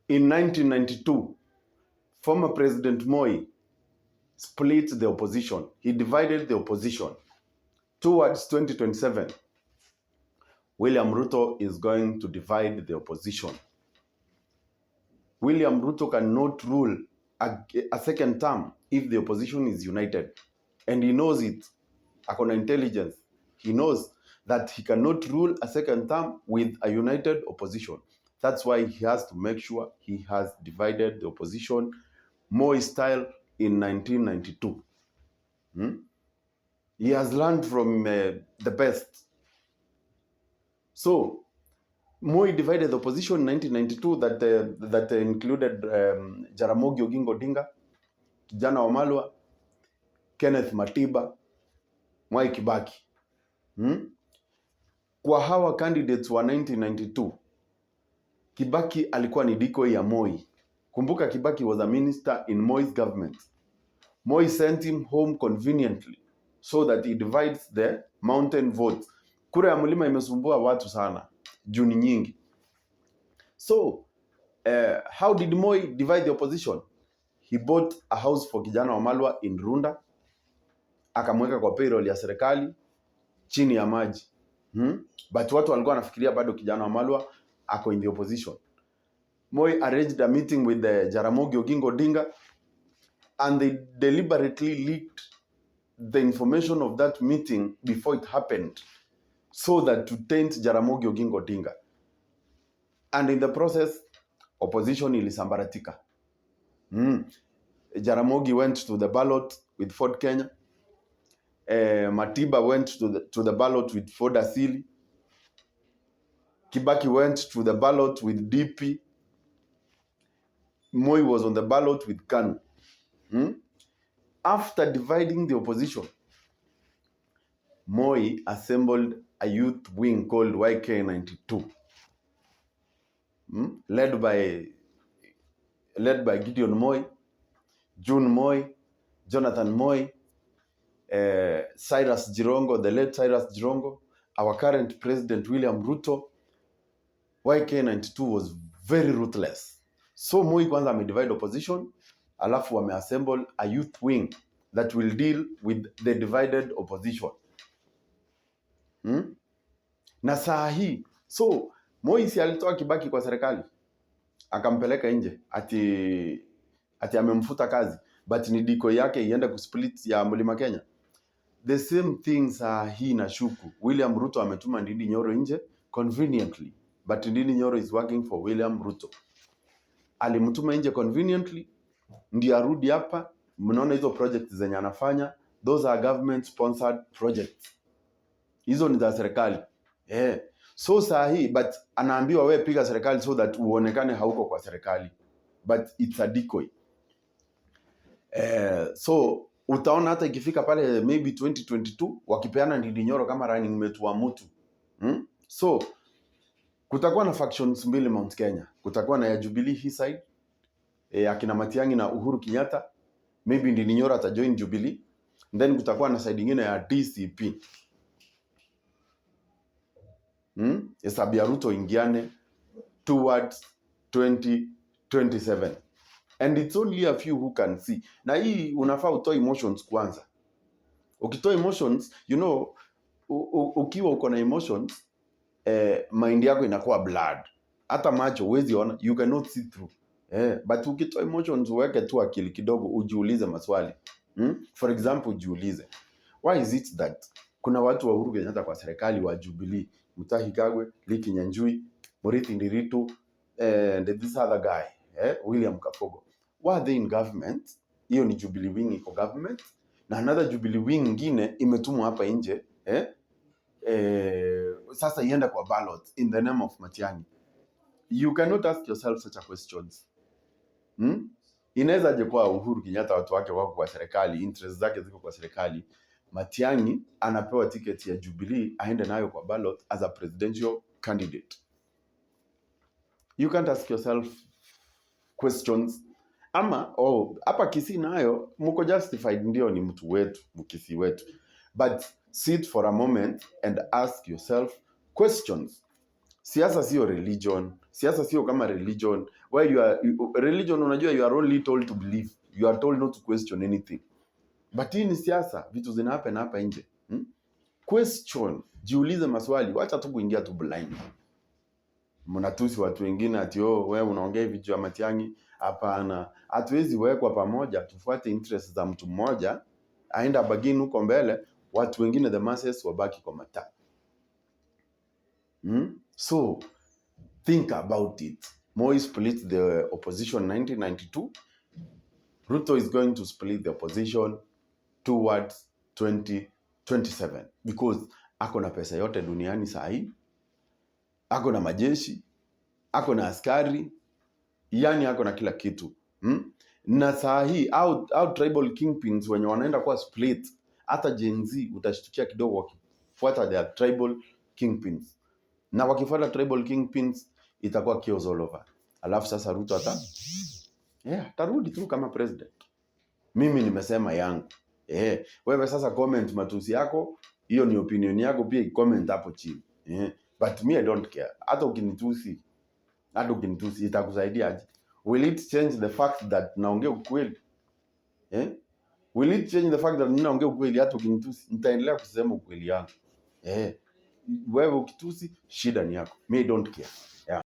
In 1992, former President Moi split the opposition. He divided the opposition. Towards 2027, William Ruto is going to divide the opposition. William Ruto cannot rule a second term if the opposition is united. And he knows it. Akona intelligence. He knows that he cannot rule a second term with a united opposition. That's why he has to make sure he has divided the opposition Moi style in 1992. Hmm? He has learned from the best. So Moi divided the opposition in 1992 that included Jaramogi Oginga Odinga, Kijana Wamalwa, Kenneth Matiba, Mwai Kibaki. Kwa hawa candidates wa 1992, Kibaki alikuwa ni decoy ya Moi. Kumbuka Kibaki was a minister in Moi's government. Moi sent him home conveniently so that he divides the mountain votes. Kura ya mlima imesumbua watu sana juu ni nyingi. So how did Moi divide the opposition? He bought a house for Kijana Wamalwa in Runda, akamweka kwa payroll ya serikali chini ya maji. But watu walikuwa wanafikiria bado Kijana Wamalwa ako in the opposition. Moi arranged a meeting with the Jaramogi Oginga Odinga and they deliberately leaked the information of that meeting before it happened so that to taint Jaramogi Oginga Odinga. And in the process, opposition ilisambaratika. Jaramogi went to the ballot with Ford Kenya. Matiba went to the ballot with Ford Asili. Kibaki went to the ballot with DP. Moi was on the ballot with KANU. After dividing the opposition, Moi assembled a youth wing called YK92, Led by Gideon Moi, June Moi, Jonathan Moi, Cyrus Jirongo, the late Cyrus Jirongo, our current president William Ruto. YK92 was very ruthless. So Moi kwanza amedivide opposition, alafu wameassemble a youth wing that will deal with the divided opposition. Na saa hii, so Moi si alitoa Kibaki kwa serikali, akampeleka nje ati amemfuta kazi, but ni decoy yake iende kusplit ya Mlima Kenya. The same thing saa hii nashuku William Ruto ametuma Ndindi Nyoro nje conveniently, but Ndindi Nyoro is working for William Ruto. Alimtuma nje conveniently ndio arudi hapa. Mnaona hizo projects zenye anafanya, those are government sponsored projects, hizo ni za serikali, eh. So saa hii, but anaambiwa, "We piga serikali so that uonekane hauko kwa serikali," but it's a decoy. Eh, so utaona hata ikifika pale maybe 2022 wakipeana Ndindi Nyoro kama running mate wa mtu, So kutakuwa na factions mbili Mount Kenya. Kutakuwa na ya Jubilee hii side, akina Matiang'i na Uhuru Kenyatta, maybe Ndindi Nyoro atajoin Jubilee. Then kutakuwa na side ingine ya DCP, Hesabu ya Ruto ingiane towards 2027, and it's only a few who can see. Na hii unafaa utoe emotions kwanza. Ukitoa emotions, ukiwa uko na emotions, mind yako inakuwa blurred, hata macho huwezi ona, you cannot see through. But ukitoa emotions, uweke tu akili kidogo, ujiulize maswali, For example, ujiulize, why is it that kuna watu wa Uhuru Kenyatta kwa serikali wa Jubilee, Mutahi Kagwe, Lee Kinyanjui, Muriithi Ndiritu and this other guy, William Kabogo? Why are they in government? Hiyo ni Jubilee wing iko government, na another Jubilee wing ingine imetumwa hapa nje, sasa iende kwa ballot in the name of Matiang'i. You cannot ask yourself such a questions. Inaweza je kuwa Uhuru Kenyatta watu wake wako kwa serikali, interest zake ziko kwa serikali, Matiang'i anapewa ticket ya Jubilee aende nayo kwa ballot as a presidential candidate? You can't ask yourself questions. Ama, oh, hapa Kisii nayo mko justified, ndio ni mtu wetu, Mkisii wetu, but sit for a moment and ask yourself questions. Siasa sio religion, siasa sio kama religion. Where you are religion, unajua you are only told to believe. You are told not to question anything. But hii ni siasa, vitu zina happen hapa nje. Question, jiulize maswali, wacha tu kuingia tu blind. Mnatusi watu wengine ati, "Oh, wewe unaongea hivi juu ya Matiang'i." Hapana, hatuwezi wekwa pamoja tufuate interest za mtu mmoja aenda bagini huko mbele, watu wengine, the masses, wabaki kwa mataa. So think about it. Moi split the opposition 1992. Ruto is going to split the opposition towards 2027 because ako na pesa yote duniani saa hii, ako na majeshi, ako na askari, yani ako na kila kitu, Na saa hii au tribal kingpins wenye wanaenda kuwa split, hata Gen Z utashtukia kidogo wakifuata their tribal kingpins, na wakifuata tribal kingpins itakuwa chaos all over. Alafu sasa Ruto ata yeah, atarudi tu kama president. Mimi nimesema yangu. Wewe sasa comment matusi yako, hiyo ni opinion yako pia, comment hapo chini. But me, I don't care. Hata ukinitusi itakusaidia aje? Will it change the fact that naongea ukweli? Eh? Will it change the fact that mimi naongea ukweli? Hata ukinitusi nitaendelea kusema ukweli yangu. Eh. Wewe ukitusi, shida ni yako. Me, I don't care. Yeah.